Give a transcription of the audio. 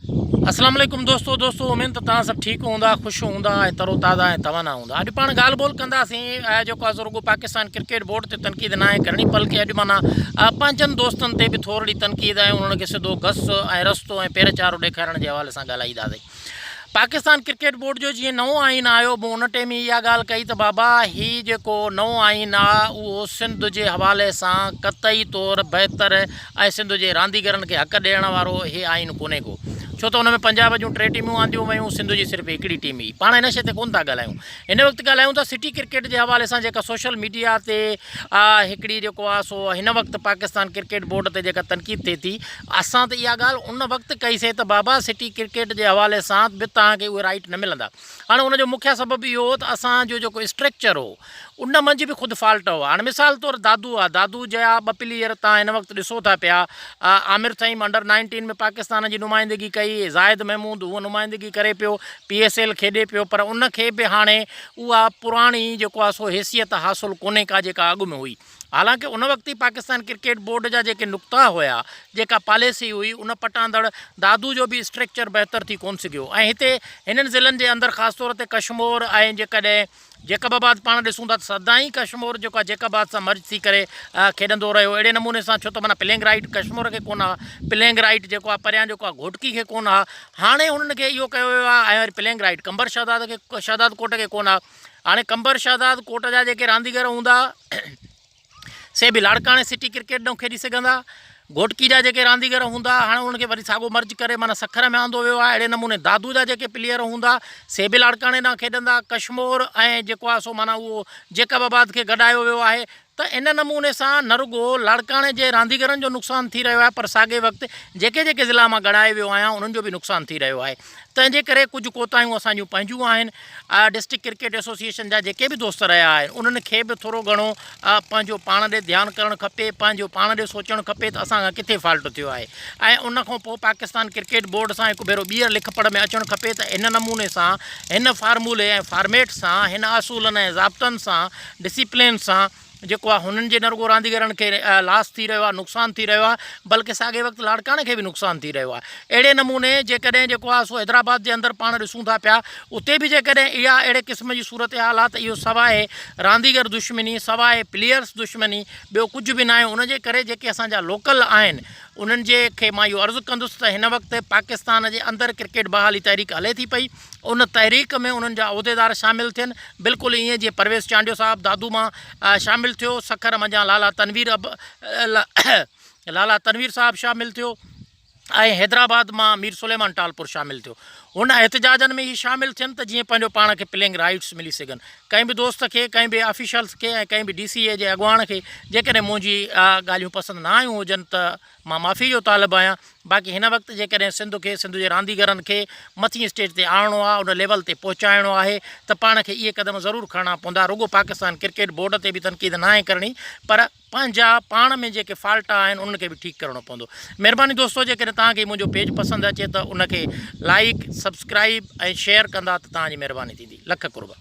اسلام عليڪم دوستو دوستو اميد ته توهان سڀ ٺيڪ هوندا خوش هوندا ۽ ترو تازا ۽ توانا هوندا اڄ پاڻ ڳالهه ٻولهه ڪنداسين جيڪو آهي سو رڳو پاڪستان ڪرڪيٽ بورڊ تي تنقيد ناهي ڪرڻي بلڪه اڄ معنيٰ پنهنجن دوستن تي به ٿورڙي تنقيد ۽ انهن کي سڌو گس ۽ رستو ۽ پير چارو ڏيکارڻ جي حوالي سان ڳالهائينداسين پاڪستان ڪرڪيٽ بورڊ جو جيئن نئون آئين آيو مون ان ٽيم ئي اها ڳالهه ڪئي ته بابا هي جيڪو نئون آئين آ اهو سنڌ جي حوالي سان قطعي طور بهتر ۽ سنڌ جي رانديگرن کي حق ڏيڻ وارو هي آئين ڪونهي ڪو ڇو ته ان ۾ پنجاب جون ٽي ٽيمون آنديون ويون سنڌ جي صرف هڪڙي ٽيم هئي پاڻ هن شي تي ڪونه ٿا ڳالهايون هن وقت ڳالهايون ٿا سٽي ڪرڪيٽ جي حوالي سان جيڪا سوشل ميڊيا تي هڪڙي جيڪو آ سو هن وقت پاڪستان ڪرڪيٽ بورڊ تي جيڪا تنقيد ٿئي ٿي اسان ته اها ڳالهه ان وقت ڪئي سي ته بابا سٽي ڪرڪيٽ جي حوالي سان به توهان کي اهي رائيٽ نه ملندا هاڻي ان جو مکيه سبب اهو هو ته اسان جو جيڪو اسٽرڪچر هو ان منجهه به خود فالٽ هئا. هاڻي مثال طور دادو آ، دادو جا ٻه پليئر تان هن وقت ڏسو ٿا پيا، عامر ٿهيم انڊر نائنٽين ۾ پاڪستان جي نمائندگي ڪئي، زاهد محمود هونء نمائندگي ڪري پيو، پي ايس ايل کيڏي پيو پر ان کي به هاڻي اها پراڻي جيڪو آ سو حيثيت حاصل ڪونهي ڪا جيڪا اڳ ۾ هئي. حالانڪه ان وقت ئي پاڪستان ڪرڪيٽ بورڊ جا جيڪي نقطا هيا، جيڪا پاليسي هئي ان پٽاندڙ دادو جو به اسٽريڪچر بهتر ٿي ڪونه سگهيو ۽ هتي هنن ضلعن جي اندر خاص طور تي ڪشمور ۽ جيڪڏهن جيڪب آباد پاڻ ڏسون ٿا ته سدائين ڪشمور جيڪو آهي جيڪب آباد سان مرج ٿي ڪري کيڏندو رهيو اهڙي نموني سان ڇو ته معنيٰ پلينگ رائيٽ ڪشمور کي ڪونه آهي پلينگ رائيٽ جيڪو آهي پريان جيڪو آهي گهوٽڪي کي ڪونه آهي هاڻي هنن کي اهو ڪيو ويو آهي ۽ وري پلينگ رائيٽ قمبر شهداد کي شهداد ڪوٽ کي ڪونه آهي هاڻي قمبر شهداد ڪوٽ جا جيڪي رانديگر هوندا سي به لاڙڪاڻي سٽي ڪرڪيٽ ڏانهن کيڏي سگهندا. گهوٽڪي جا جيڪي رانديگر هوندا هاڻي انهن کي وري ساڳو مرج ڪري معنيٰ سکر ۾ آندو ويو آهي اهڙي نموني دادو جا جيڪي پليئر هوندا سي به لاڙڪاڻي ڏانهن کيڏندا ڪشمور ۽ جيڪو آهي سو معنيٰ اهو جيڪب آباد کي گڏايو ويو آهي ته ان نموني سان نه رڳو لاڙڪاڻي جي رانديگرن جو نقصان ٿي رهيو آهي پر ساڳي وقت جيڪي جيڪي ضلعا مان ڳڻائي ويو آهيان انهن جو به نقصان ٿي رهيو آهي تنهن جي ڪري ڪجهه ڪوتاهيون اسان جون پنهنجون آهن. ڊسٽرڪٽ ڪرڪيٽ ايسوسيئيشن جا جيڪي به دوست رهيا آهن انهن کي به ٿورو گهڻو پنهنجو پاڻ ڏي ڌيان ڪرڻ کپي پنهنجو پاڻ ڏي سوچڻ کپي ته اسان کان ڪٿي فالٽ ٿيو آهي ۽ ان کان پوء پاڪستان ڪرڪيٽ بورڊ سان هڪ ڀيرو ٻيهر لک پڙهه ۾ اچڻ کپي ته هن نموني سان هن فارمولي ۽ فارميٽ سان هن اصولن ۽ ضابطن سان ڊسيپلين سان جيڪو آهي هنن جي نه رڳو رانديگرن کي لاس ٿي رهيو آهي نقصان ٿي رهيو آهي بلڪه ساڳئي وقت لاڙڪاڻي کي به نقصان ٿي رهيو آهي اهڙي نموني جيڪڏهن جيڪو آهي سو حيدرآباد جي اندر پاڻ ڏسون ٿا پيا اتي به جيڪڏهن اها اهڙي قسم جي صورتحال آهي ته اهو سواء رانديگر دشمني سواء پليئرس دشمني ٻيو ڪجهه به ناهي ان جي ڪري جيڪي اسان جا لوڪل آهن انهن جي کي مان اهو عرض ڪندس ته هن وقت پاڪستان جي اندر ڪرڪيٽ بحالي تحريڪ هلي ٿي پئي ان تحريڪ ۾ انهن جا عهديدار شامل ٿين، بلڪل ائين جيئن پرويز چانڊيو صاحب دادو مان شامل ٿيو، سکر منجهان لالا تنوير لالا تنوير صاحب شامل ٿيو ۽ حيدرآباد مان مير سليمان ٽالپر شامل ٿيو. هن احتجاجن ۾ هي شامل ٿين ته جيئن پنهنجو پاڻ کي پلينگ رائيٽس ملي سگهن. ڪنهن به دوست کي، ڪنهن به آفيشلز کي ۽ ڪنهن به ڊي سي اي جي اڳواڻ کي جيڪڏهن منهنجي ڳالهيون پسند نه آيون هجن ته مان معافي جو طالب آهيان باقي هن وقت جيڪڏهن سنڌ کي سنڌ جي رانديگرن کي مٿين اسٽيج تي آڻڻو آهي ان ليول تي پهچائڻو آهي ته پاڻ کي اهي قدم ضرور کڻڻا پوندا رڳو پاڪستان ڪرڪيٽ بورڊ تي به تنقيد ناهي ڪرڻي پر پنهنجا پاڻ ۾ جيڪي فالٽ آهن انهن کي به ٺيڪ ڪرڻو پوندو مهرباني دوستو جيڪڏهن توهان کي منهنجو پيج پسند اچي ته ان کي لائيڪ سبسڪرائيب ۽ شيئر ڪندا ته توهان جي مهرباني ٿيندي لک قرب.